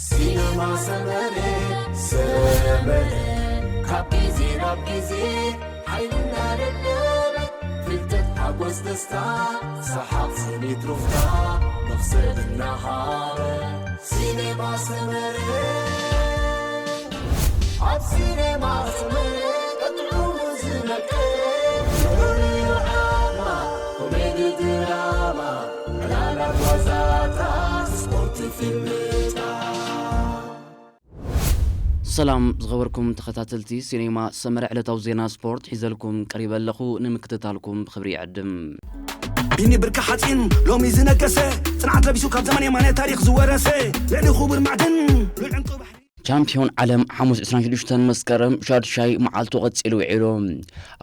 ሲነማ ሰመረ፣ ሰመረ፣ ካብ ግዜ ናብ ግዜ ሓይልና ደለበ፣ ፍልጠት፣ ሓጎስ፣ ደስታ፣ ሰሓቕ፣ ስኒት፣ ሩፍታ፣ መኽሰብ እናሃበ። ሲነማ ሰመረ፣ ኣብ ሲነማ ሰመረ፣ ቀጥዑ ዝመቀረ፣ ፍቕሪ ዓማ፣ ኮሜዲ ድራማ፣ ዕላላት ዋዛታት፣ ስፖርት ፊልምታት። ሰላም ዝኸበርኩም ተኸታተልቲ ሲኔማ ሰመረ፣ ዕለታዊ ዜና ስፖርት ሒዘልኩም ቀሪበ ኣለኹ። ንምክትታልኩም ብኽብሪ ይዕድም። ቢኒ ብርኪ ሓፂን ሎሚ ዝነገሰ፣ ፅንዓት ለቢሱ ካብ ዘመን የማነ ታሪኽ ዝወረሰ፣ ልዕሊ ክቡር ማዕድን ሉል ዕንቁ ባሕሪ። ቻምፒዮን ዓለም ሓሙስ ዕስራን ሽዱሽተን መስከረም ሻድሻይ መዓልቱ ቀፂሉ ውዒሉ።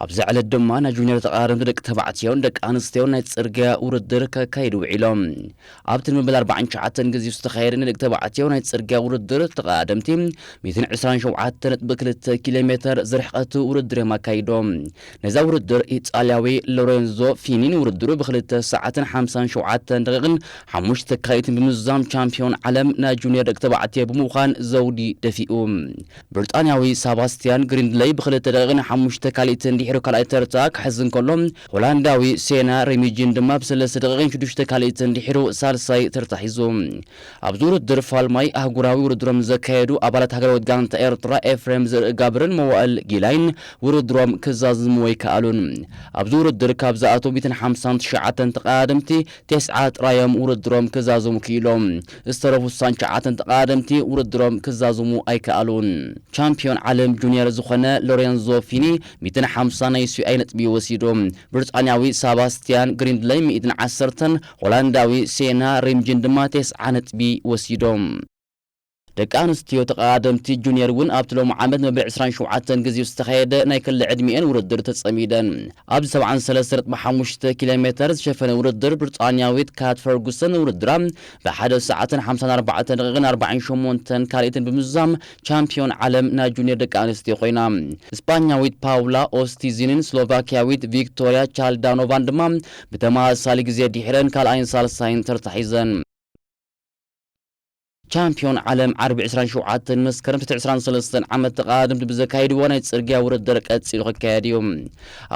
ኣብዚ ዕለት ድማ ናይ ጁኒየር ተቐዳደምቲ ደቂ ተባዕትዮን ደቂ ኣንስትዮን ናይ ፅርግያ ውድድር ከካይዱ ውዒሎም። ኣብቲ ንመበል ኣርባዓን ትሽዓተን ግዜ ዝተኻየደ ናይ ደቂ ተባዕትዮ ናይ ጽርግያ ውድድር ተቐዳደምቲ ሚእትን ዕስራን ሸውዓተን ነጥቢ ክልተ ኪሎ ሜተር ዝርሕቐት ውድድር እዮም ኣካይዶም። ነዛ ውድድር ኢጣልያዊ ሎሬንዞ ፊኒ ንውድድሩ ብክልተ ሰዓትን ሓምሳን ሸውዓተን ደቂቕን ሓሙሽተ ተካሊትን ብምዝዛም ቻምፒዮን ዓለም ናይ ጁኒየር ደቂ ተባዕትዮ ብምዃን ዘውዲ ደፊኡ። ብሪጣንያዊ ሳባስቲያን ግሪንድለይ ብክልተ ደቂቕን ሓሙሽተ ተካሊትን ድሒሩ ካልኣይ ተርታ ክሕዝ እንከሎ፣ ሆላንዳዊ ሴና ሬሚጂን ድማ ብሰለስተ ደቂቕን ሽዱሽተ ካልኢትን ድሒሩ ሳልሳይ ተርታ ሒዙ። ኣብዚ ውድድር ፋልማይ ኣህጉራዊ ውድድሮም ዘካየዱ ኣባላት ሃገራዊት ጋንታ ኤርትራ ኤፍሬም ዘርእጋብርን መዋእል ጊላይን ውድድሮም ክዛዝሙ ኣይከኣሉን። ኣብዚ ውድድር ካብ ዝኣተዉ ሚእትን ሓምሳን ትሽዓተን ተቐዳደምቲ ተስዓ ጥራዮም ውድድሮም ክዛዝሙ ክኢሎም። ዝተረፉ ስሳን ትሽዓተን ተቐዳደምቲ ውድድሮም ክዛዝሙ ኣይከኣሉን። ቻምፒዮን ዓለም ጁኒየር ዝኾነ ሎሬንዞ ፊኒ ሚእትን ሓምሳ ናይ ዩሲኣይ ነጥቢ ወሲዱ። ብሪጣንያዊ ሳባስቲያን ግሪንድለይ ሚእትን ዓሰርተን፣ ሆላንዳዊ ሴና ሪምጅን ድማ ተስዓ ነጥቢ ወሲዶም። ደቂ ኣንስትዮ ተቐዳደምቲ ጁኒየር እውን ኣብቲ ሎሚ ዓመት መበል ዕስራን ሸውዓተን ግዜኡ ዝተኻየደ ናይ ክሊ ዕድሚኤን ውድድር ተጸሚደን። ኣብዚ ሰብዓን ሰለስተ ነጥቢ ሓሙሽተ ኪሎ ሜተር ዝሸፈነ ውድድር ብሪጣንያዊት ካት ፈርጉሰን ውድድራ ብሓደ ሰዓትን ሓምሳን ኣርባዕተን ደቂቕን ኣርባዓን ሸሞንተን ካልኢትን ብምዝዛም ቻምፒዮን ዓለም ናይ ጁኒየር ደቂ ኣንስትዮ ኮይና። ስጳኛዊት ፓውላ ኦስቲዚንን ስሎቫኪያዊት ቪክቶሪያ ቻልዳኖቫን ድማ ብተመሳሳሊ ግዜ ድሒረን ካልኣይን ሳልሳይን ተርታ ሒዘን። ቻምፒዮን ዓለም ዓርቢ ዕስራን ሸውዓተን መስከረም ትሕቲ ዕስራን ሰለስተን ዓመት ተቐዳደምቲ ብዘካይድዎ ናይ ጽርግያ ውድድር ቀጺሉ ክካየድ እዩ።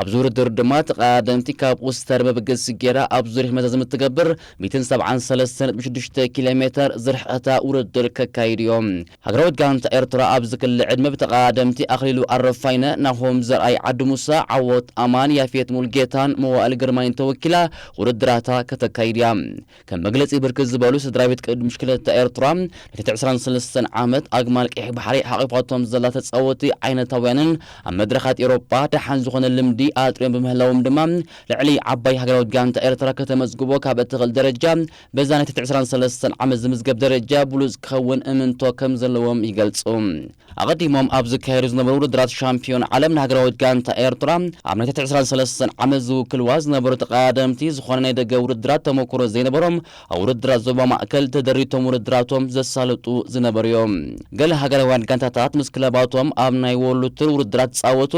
ኣብዚ ውድድር ድማ ተቐዳደምቲ ካብ ኡስተር መበገሲ ጌራ ኣብ ዙሪሕ መዛዘሚ ትገብር ሚእትን ሰብዓን ሰለስተን ነጥቢ ሽዱሽተ ኪሎ ሜተር ዝርሕቐታ ውድድር ከካይዱ እዮም። ሃገራዊት ጋንታ ኤርትራ ኣብዚ ክሊ ዕድመ ብተቐዳደምቲ ኣኽሊሉ ኣረፋይነ፣ ናሆም ዘርኣይ፣ ዓዲ ሙሳ፣ ዓወት ኣማን፣ ያፌት ሙልጌታን መዋእል ግርማይን ተወኪላ ውድድራታ ከተካይድ እያ። ከም መግለጺ ብርክት ዝበሉ ስድራ ቤት ቅዱስ ክልተ ኤርትራ፣ ነቲ ዕስራን ሰለስተን ዓመት ኣግማል ቀይሕ ባሕሪ ሓቒፋቶም ዘላ ተጻወቲ ዓይነታውያንን ኣብ መድረኻት ኤውሮጳ ደሓን ዝኾነ ልምዲ ኣጥርዮም ብምህላዎም ድማ ልዕሊ ዓባይ ሃገራዊት ጋንታ ኤርትራ ከተመዝግቦ ካብ እትኽእል ደረጃ በዛ ናይ ትሕቲ ዕስራን ሰለስተን ዓመት ዝምዝገብ ደረጃ ብሉጽ ክኸውን እምንቶ ከም ዘለዎም ይገልጹ። ኣቐዲሞም ኣብ ዝካየዱ ዝነበሩ ውድድራት ሻምፒዮን ዓለም ንሃገራዊት ጋንታ ኤርትራ ኣብ ናይ ትሕቲ ዕስራን ሰለስተን ዓመት ዝውክልዋ ዝነበሩ ተቐዳደምቲ ዝኾነ ናይ ደገ ውድድራት ተመኩሮ ዘይነበሮም ኣብ ውድድራት ዞባ ማእከል ተደሪቶም ውድድራቶም ዘሳልጡ ዝነበሩ እዮም። ገለ ሃገራውያን ጋንታታት ምስ ክለባቶም ኣብ ናይ ወርልድ ቱር ውድድራት ዝጻወቱ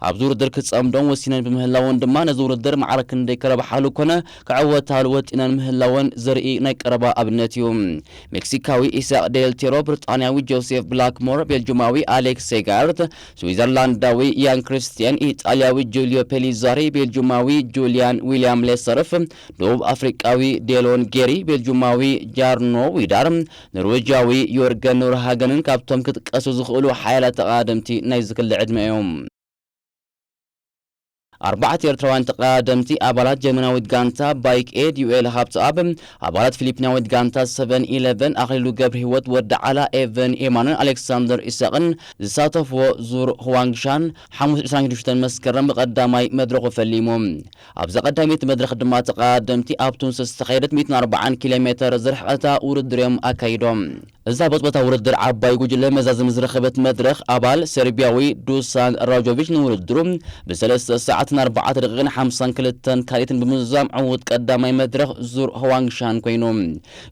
ኣብዚ ውድድር ክጸምዶም ወሲነን ብምህላወን ድማ ነዚ ውድድር ማዕረ ክንደይ ክረብሓሉ ኮነ ክዕወታሉ ወጢነን ምህላወን ዘርኢ ናይ ቀረባ ኣብነት እዩ። ሜክሲካዊ ኢሳቅ ዴል ቴሮ፣ ብሪጣንያዊ ጆሴፍ ብላክሞር፣ ቤልጁማዊ ኣሌክስ ሴጋርት፣ ስዊዘርላንዳዊ ያን ክሪስቲያን፣ ኢጣልያዊ ጁልዮ ፔሊዛሪ፣ ቤልጁማዊ ጁልያን ዊልያም ሌሰርፍ፣ ደቡብ ኣፍሪቃዊ ዴሎን ጌሪ፣ ቤልጁማዊ ጃርኖ ዊዳር፣ ኖርዌጃዊ ዮርገን ኖርሃገንን ካብቶም ክጥቀሱ ዝኽእሉ ሓያላት ተቐዳደምቲ ናይዚ ክሊ ዕድመ እዮም። ኣርባዕተ ኤርትራውያን ተቐዳደምቲ ኣባላት ጀርመናዊት ጋንታ ባይክ ኤድ ዩኤል ሃብተኣብ፣ ኣባላት ፊሊፒናዊት ጋንታ ሰቨን ኢለቨን ኣኽሊሉ ገብረህይወት፣ ወዲ ዓላ፣ ኤቨን ኤማንን ኣሌክሳንደር ኢሳቕን ዝሳተፍዎ ዙር ሁዋንግሻን ሓሙስ ዕስራን ሽዱሽተን መስከረም ብቐዳማይ መድረኹ ፈሊሙ። ኣብዛ ቀዳመይቲ መድረኽ ድማ ተቐዳደምቲ ኣብ ቱንስ ዝተኻየደት ሚእትን ኣርባዓን ኪሎ ሜተር ዝርሕቐታ ውድድር እዮም ኣካይዶም። እዛ ቦጽቦታ ውድድር ዓባይ ጉጅለ መዛዘሚ ዝረኸበት መድረኽ ኣባል ሰርቢያዊ ዱሳን ራጆቪች ንውድድሩ ብሰለስተ ሰዓትን ኣርባዕተ ደቂቕን ሓምሳን ክልተን ካልኢትን ብምዝዛም ዕዉት ቀዳማይ መድረኽ ዙር ሆዋንግሻን ኮይኑ።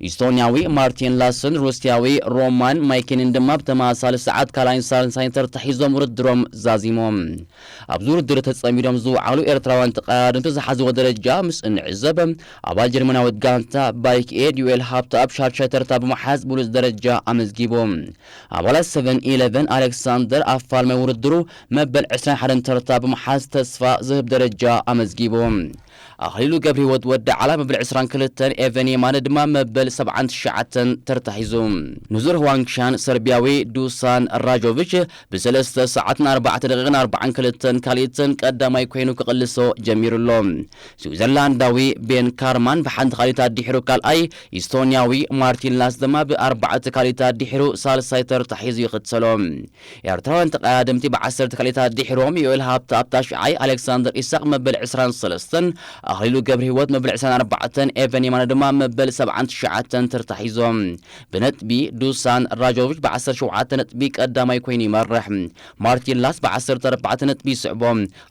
ኢስቶንያዊ ማርቲን ላስን ሩስያዊ ሮማን ማይኪንን ድማ ብተመሳሳሊ ሰዓት ካልኣይን ሳልሳይን ተርታ ሒዞም ውድድሮም ዛዚሞም። ኣብዚ ውድድር ተጸሚዶም ዝወዓሉ ኤርትራውያን ተቐዳደምቲ ዝሓዝዎ ደረጃ ምስ እንዕዘብ፣ ኣባል ጀርመናዊት ጋንታ ባይክ ኤድ ዩኤል ሃብተኣብ ሻድሻይ ተርታ ብምሓዝ ብሉጽ ደረጃ ደረጃ ኣመዝጊቡ። ኣባላት ሰቨን ኢለቨን ኣሌክሳንደር ኣብ ፋልማይ ውድድሩ መበል ዕስራን ሓደን ተርታ ብምሓዝ ተስፋ ዝህብ ደረጃ ኣመዝጊቡ። ኣኽሊሉ ገብረህይወት ወዲ ዓላ መበል ዕስራን ክልተን፣ ኤቨን የማነ ድማ መበል ሰብዓን ትሽዓተን ተርታ ሒዙ። ንዙር ሁዋንግሻን ሰርቢያዊ ዱሳን ራጆቪች ብሰለስተ ሰዓትን ኣርባዕተ ደቂቕን ኣርባዓን ክልተን ካልኢትን ቀዳማይ ኮይኑ ክቕልሶ ጀሚሩ ኣሎ። ስዊዘርላንዳዊ ቤን ካርማን ብሓንቲ ካልኢት ኣዲሒሩ ካልኣይ፣ ኢስቶንያዊ ማርቲን ላስ ድማ ብኣርባዕተ ካልኢት ኣዲሒሩ ሳልሳይ ተርታ ሒዙ ይኽተሎ። ኤርትራውያን ተቐዳደምቲ ብዓሰርተ ካልኢት ኣዲሒሮም፣ ዮኤል ሃብተኣብ ታሽዓይ፣ ኣሌክሳንደር ኢሳቕ መበል ዕስራን ሰለስተን፣ ኣኽሊሉ ገብረህይወት መበል ዕስራን ኣርባዕተን፣ ኤቨን የማነ ድማ መበል ሰብዓን ትሽዓተን ተርታ ሒዞም። ብነጥቢ ዱሳን ራጆቪች ብዓሰርተ ሸውዓተ ነጥቢ ቀዳማይ ኮይኑ ይመርሕ። ማርቲን ላስ ብዓሰርተ ኣርባዕተ ነጥቢ ይስዕቦ።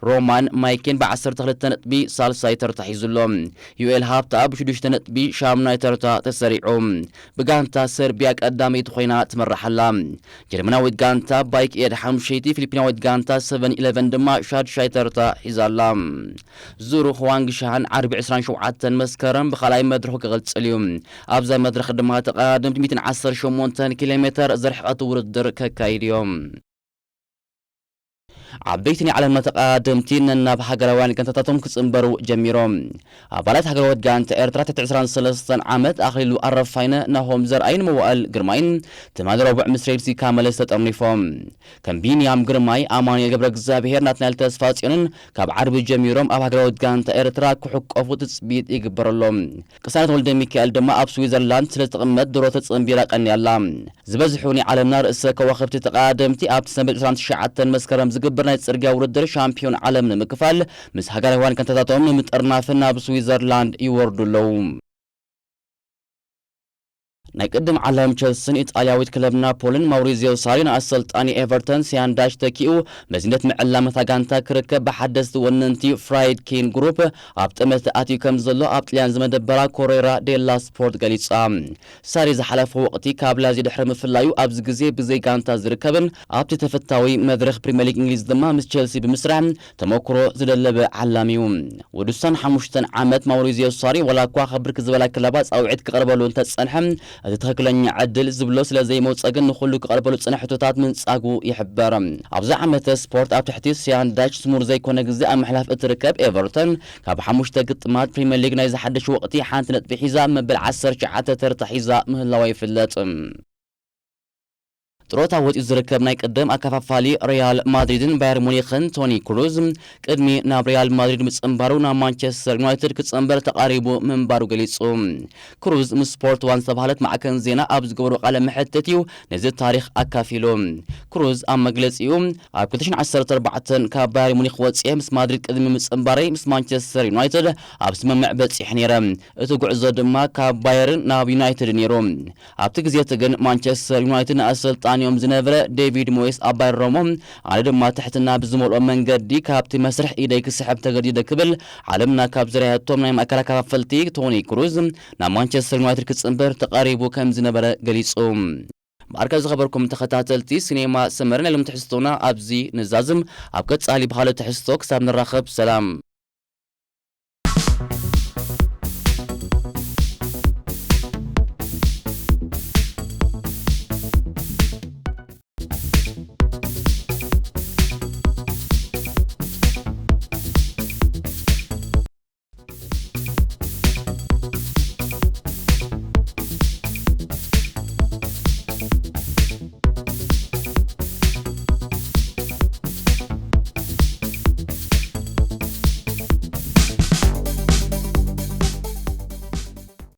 ሮማን ማይኬን ብዓሰርተ ክልተ ነጥቢ ሳልሳይ ተርታ ሒዙ ኣሎ። ዮኤል ሃብተኣብ ብሽዱሽተ ነጥቢ ሻምናይ ተርታ ተሰሪዑ። ብጋንታ ሰርቢያ ቀዳመይቲ ኮይና ትመርሕ ኣላ። ጀርመናዊት ጋንታ ባይክ ኤድ ሓሙሸይቲ፣ ፊሊፒናዊት ጋንታ ሰቨን ኢለቨን ድማ ሻድሻይ ተርታ ሒዛ ኣላ። ዙሩ ሁዋንግሻን ዓርቢ ዕስራን ሸውዓተን መስከረም ብኻልኣይ መድረኹ ክቕጽል እዩ። ኣብዛ መድረኽ ድማ ተቐዳደምቲ ሚእትን ዓሰርተ ሸሞንተን ኪሎ ሜተር ዝርሕቐት ውድድር ከካይዱ እዮም። ዓበይቲ ናይ ዓለምና ተቐዳደምቲ ነናብ ሃገራውያን ጋንታታቶም ክጽንበሩ ጀሚሮም። ኣባላት ሃገራዊት ጋንታ ኤርትራ ትሕቲ ዕስራን ሰለስተን ዓመት ኣኽሊሉ ኣረፋይነ፣ ናሆም ዘርኣይን መዋእል ግርማይን ትማሊ ረቡዕ ምስ ሬድሲ ካመለስ ተጠርኒፎም። ከም ቢንያም ግርማይ፣ ኣማኑኤል ገብረ እግዚኣብሄር፣ ናትናኤል ተስፋ ጽዮንን ካብ ዓርቢ ጀሚሮም ኣብ ሃገራዊት ጋንታ ኤርትራ ክሕቆፉ ትጽቢት ይግበረሎም። ቅሳነት ወልደ ሚካኤል ድማ ኣብ ስዊዘርላንድ ስለ ዝትቕመጥ ድሮ ተጸንቢራ ቀንያ ኣላ። ዝበዝሑ ናይ ዓለምና ርእሰ ከዋኽብቲ ተቐዳደምቲ ኣብቲ ሰንበት ዕስራን ትሽዓተን መስከረም ዝግበር ናይ ጽርግያ ውድድር ሻምፒዮን ዓለም ንምክፋል ምስ ሃገራውያን ጋንታታቶም ንምጥርናፍ ናብ ስዊዘርላንድ ይወርዱ ኣለዉ። ናይ ቅድም ዓለም ቸልስን ኢጣልያዊት ክለብ ናፖልን ማውሪዚዮ ሳሪ ንኣሰልጣኒ ኤቨርተን ሲያን ዳች ተኪኡ መዝነት ምዕላም እታ ጋንታ ክርከብ ብሓደስቲ ወነንቲ ፍራይድ ኬን ግሩፕ ኣብ ጠመተ ኣትዩ ከም ዘሎ ኣብ ጥልያን ዝመደበራ ኮሬራ ዴላ ስፖርት ገሊጻ። ሳሪ ዝሓለፈ ወቕቲ ካብ ላዚዮ ድሕሪ ምፍላዩ ኣብዚ ግዜ ብዘይ ጋንታ ዝርከብን ኣብቲ ተፈታዊ መድረኽ ፕሪምየር ሊግ እንግሊዝ ድማ ምስ ቸልሲ ብምስራሕ ተመክሮ ዝደለበ ዓላሚ እዩ። ወዲ ሱሳን ሓሙሽተን ዓመት ማውሪዚዮ ሳሪ ዋላ እኳ ካብ ብርክት ዝበላ ክለባት ጻውዒት ክቐርበሉ እንተጸንሐ፣ እቲ ትኽክለኛ ዕድል ዝብሎ ስለ ዘይመውጸ ግን ንኹሉ ክቐርበሉ ዝጸንሐ ሕቶታት ምንጻጉ ይሕበር። ኣብዚ ዓመተ ስፖርት ኣብ ትሕቲ ሲያን ዳች ስሙር ዘይኮነ ግዜ ኣብ ምሕላፍ እትርከብ ኤቨርተን ካብ ሓሙሽተ ግጥማት ፕሪምየር ሊግ ናይዚ ሓድሽ ወቕቲ ሓንቲ ነጥቢ ሒዛ መበል ዓሰርተ ትሽዓተ ተርታ ሒዛ ምህላዋ ይፍለጥ። ጥሮታ ወፂኡ ዝርከብ ናይ ቅድም ኣከፋፋሊ ሪያል ማድሪድን ባየር ሙኒክን ቶኒ ክሩዝ ቅድሚ ናብ ሪያል ማድሪድ ምፅንባሩ ናብ ማንቸስተር ዩናይትድ ክፅንበር ተቓሪቡ ምንባሩ ገሊፁ። ክሩዝ ምስ ስፖርት ዋን ዝተባህለት ማዕከን ዜና ኣብ ዝገበሮ ቃለ መሕትት እዩ ነዚ ታሪኽ ኣካፊሉ። ክሩዝ ኣብ መግለፂኡ ኣብ ክልተ ሽሕን ዓሰርተ ኣርባዕተን ካብ ባየር ሙኒክ ወፅየ ምስ ማድሪድ ቅድሚ ምፅንባረይ ምስ ማንቸስተር ዩናይትድ ኣብ ስምምዕ በፂሐ ነይረ። እቲ ጉዕዞ ድማ ካብ ባየርን ናብ ዩናይትድ ነይሩ። ኣብቲ ግዜ እቲ ግን ማንቸስተር ዩናይትድ ንኣሰልጣኒኦም ዝነበረ ዴቪድ ሞይስ ኣባረሮሞ፣ ኣነ ድማ ትሕትና ብዝመልኦ መንገዲ ካብቲ መስርሕ ኢደይ ክስሕብ ተገዲደ ክብል ዓለምና ካብ ዝረኣየቶም ናይ ማእከል ኣከፋፈልቲ ቶኒ ክሩዝ ናብ ማንቸስተር ዩናይትድ ክጽንበር ተቓሪቡ ከም ዝነበረ ገሊጹ። ብኣርካ ዝኸበርኩም ተኸታተልቲ ሲኔማ ሰመረ ናይ ሎም ትሕዝቶና ኣብዚ ንዛዝም። ኣብ ቀጻሊ ብኻልእ ትሕዝቶ ክሳብ ንራኸብ ሰላም።